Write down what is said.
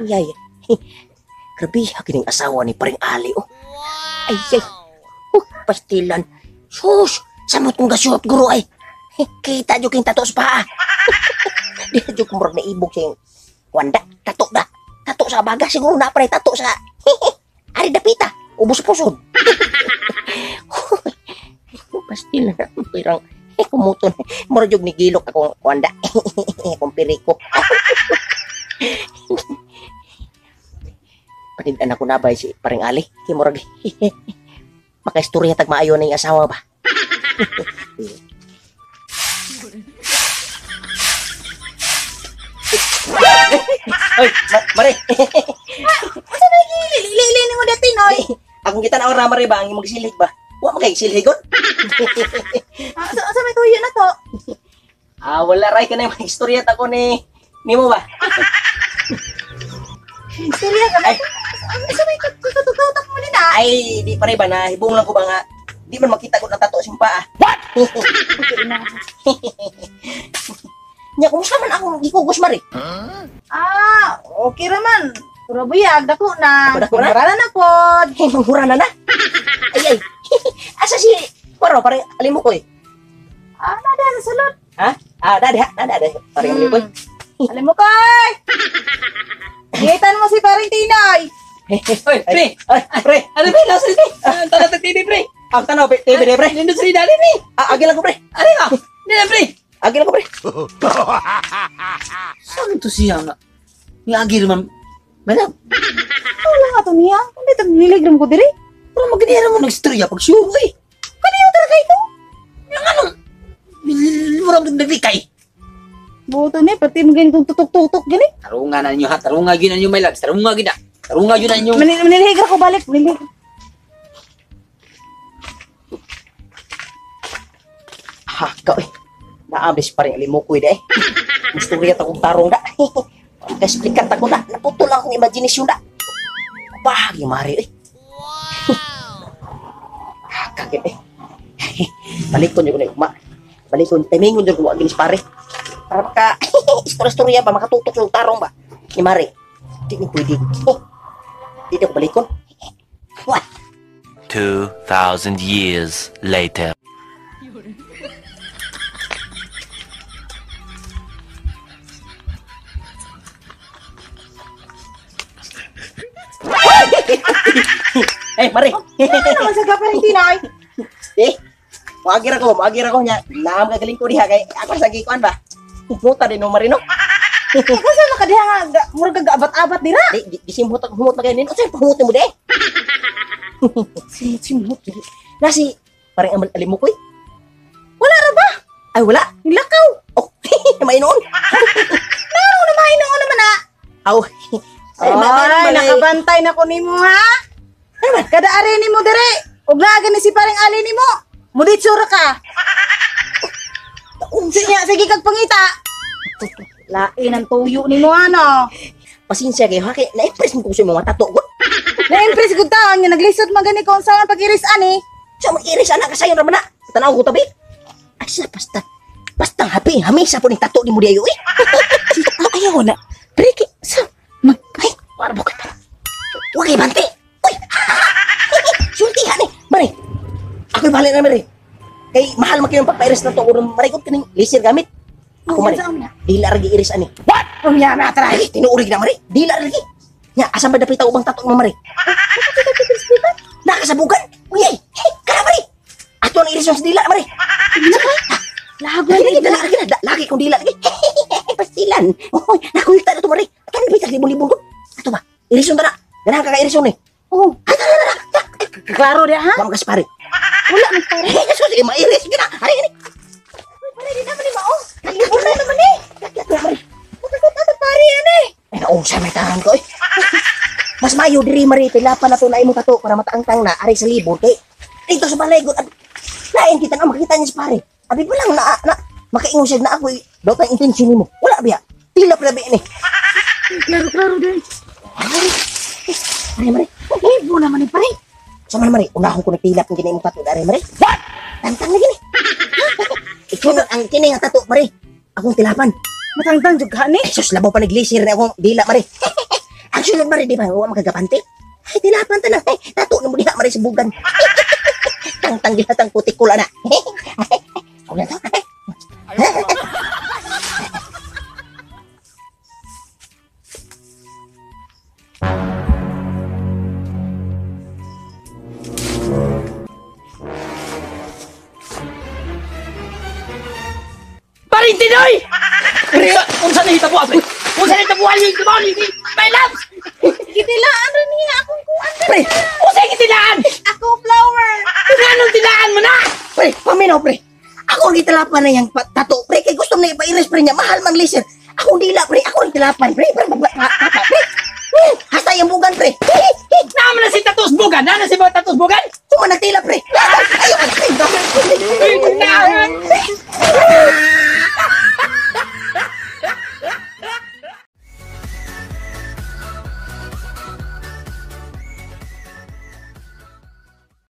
Yay. Grabe, kining asawa ni Paring Ali, oh. Ay, ay. Oh, pastilan. Sus, samot kong gasuot, guro, ay. Kita dyo king tato sa paa. Di dyo kumurag na ibog sa wanda. Tato da. Tato sa baga. Siguro na pare tato sa... Ari dapita. Ubos pusod. Pastilan. Pirang... Kumuton. Murag ni gilok akong wanda. Akong piriko. Panindan ako na ba si Paring Ali? Kay murag makaistorya tag maayo na yung asawa ba? Oy, Mare. Asa na gilili mo dati noy? Akong kita na ora Mare ba ang imong gisilhig ba? Wa man kay silhigon. Asa may tuyo na to? Ah, wala ray kanay mga istorya ta ko ni nimo ba? Istorya ka na? Asa may tututok mo nina? Ay, di pare ba nahibong lang ko ba nga di man makita ko ng tato sa paa. What? Nya, kumusta man akong gikugos, Mare? Huh? Ah, okay raman. Puro buyag, dako na. Dako na? Manghura na pod. Ay, manghura na na. Ay, ay. Asa si Paro, pare, alim mo ko eh. Ah, nada sa sulod. Ha? Ah, nada, nada, nada. Pare, alim ko eh. Alim mo koy! Gitan mo si Paring Tinoy. Oy, pre! Ay, pre! Ano ba? Nasa pre! Ang tanaw ng TV, pre! Ang tanaw, TV, pre! Nindot sa dali, pre! Ah, agil ako, pre! Ano ka? Hindi na, pre! Agil ako, pre! Saan to siya nga? Nga agil man. Madam! Wala nga to niya. Hindi ito niligram ko diri. Pero maganda mo nag-istorya pag sure, eh. Kaniyo talaga ito? Yung ano? Murang naglikay. Buto ni, pati mo ganitong tutok-tutok gani. Tarunga na ninyo ha, tarunga yun na ninyo, my loves. Tarunga yun na. Tarunga yun na ninyo. Manilhigra ko balik, manilhigra. Haka, eh. Naabis pa rin alimukoy da eh. Mustorya ta kong tarong da. Kaexplikan ta ko da. Naputol akong imaginasyon da. Bahagi, Mari, eh. Wow! Haka, gid eh. Balikon yun ko na ugma. Balikon, timingon yun ko ginis pare. Para maka, istorya-istorya ba, makatutok yung tarong ba? Ni Mari, di ni pwede. Di ko balikon. What? 2,000 years later. Eh, Mari. Ano naman sa Paring Tinoy? Eh, maagir ako niya. Naam gagaling ko diha kay ako sa gikuan ba. Muta din no Mari no. Kasi maka diha nga murag gaabat-abat dira. Di gisimhot ako humot na kayo nino. Unsay pahumot mo di? Simhot. Nasi parang amal alimukoy. Wala ra ba? Ay wala. Nilakaw. Oh, mainoon. Naro na mainoon naman na. Aw. Ay, ay, nakabantay na ko nimo ha. Ano man? Kada ari nimo dire. Ug naa gani si Paring Ali nimo. Muditsura ka. Unsa Sige, sige kag pangita. Lain ang tuyo nimo ano. Pasensya kayo ha kay na-impress mo ko sa mga tato ko. Na-impress gud ta nga naglisod man gani kung saan pag-iris ani. Sa mga iris ana kasayon ra man na. Tanaw ko tabi. Asa basta basta happy hamisa po ning tato nimo diayo eh. Ayaw na. Pre sa mag ay para bukat. Wa kay bante. Uy. Sultihan eh. Mare. Ako'y bahala na mare. Kay mahal man kayo pagpairis na to uron mare ko kining laser gamit. Ako mare. Dila ra iris ani. What? Unya na try. Ay, tinuurig na mare. Dila ra lagi. Nya asa ba dapita ubang tato mo mare? Nakasabugan. Uy ay. Hey, kara mare. Ato ang iris sa dila mare. Lago Lagi dila lagi lagi kong dila lagi. Pastilan. Oy, nakulta na to mare. Ato ang dapita libon-libon ko. Ato ba? Irison ta na. Ganahan ka ka irison eh. Oh. Ay, tara, tara, tara. Klaro dia ha? Wa magas pare. Wala man pare. Eh, kaso sige mairis gina. Hari gini. Pare di naman ni mao. Libon na naman eh. Mare. Makakot na pare ani. Ay, naunsa may tahan ko eh. Mas mayo diri mare pilapan na to na imong tato para mataangtang na ari sa libon kay dito sa balay gud. Lain kita na makita niya sa pare. Abi pa lang na makaingon siya na ako eh. Daw tayong intention nimo. Wala biya. Tila pa ni. Klaro-klaro din. Mare, mare. Libo naman ni pare. Sa man mare, unahon ko nagtilap ng gini imong tato dari mare. What? Tantang na gini. Ikaw ang kini nga tato mare. Akong tilapan. Matangtang jud ka ni. Ay, sus, labaw pa naglisir na akong dila, mare. Ang sunod, mare, di ba? Huwag magkagapante. Ay, tilapan ta na. Ay, tato na mo diha, mare, sa bugan. Tangtang gilatang kutikula na. Huwag na to. Paring Tinoy! Unsa na hitabo pre? Unsa na hitabo yung tumaw ni My loves! Gitilaan rin niya akong kuan. Pre, Unsa yung tilaan? Ako flower. Anong tilaan mo na? pre, paminaw, pre. Ako ang gitalapan na yung tato, pre. Kay gusto na ipairis, pre niya. Mahal mang lisir. Ako ang dila, pre. Ako ang tilapan, pre. Pre, papa, pre. Hasta yung bugan, pre. Naman na si Tatos Bugan! Naman na si Tatos Bugan! Kuma nagtila, pre. Ayaw ka na.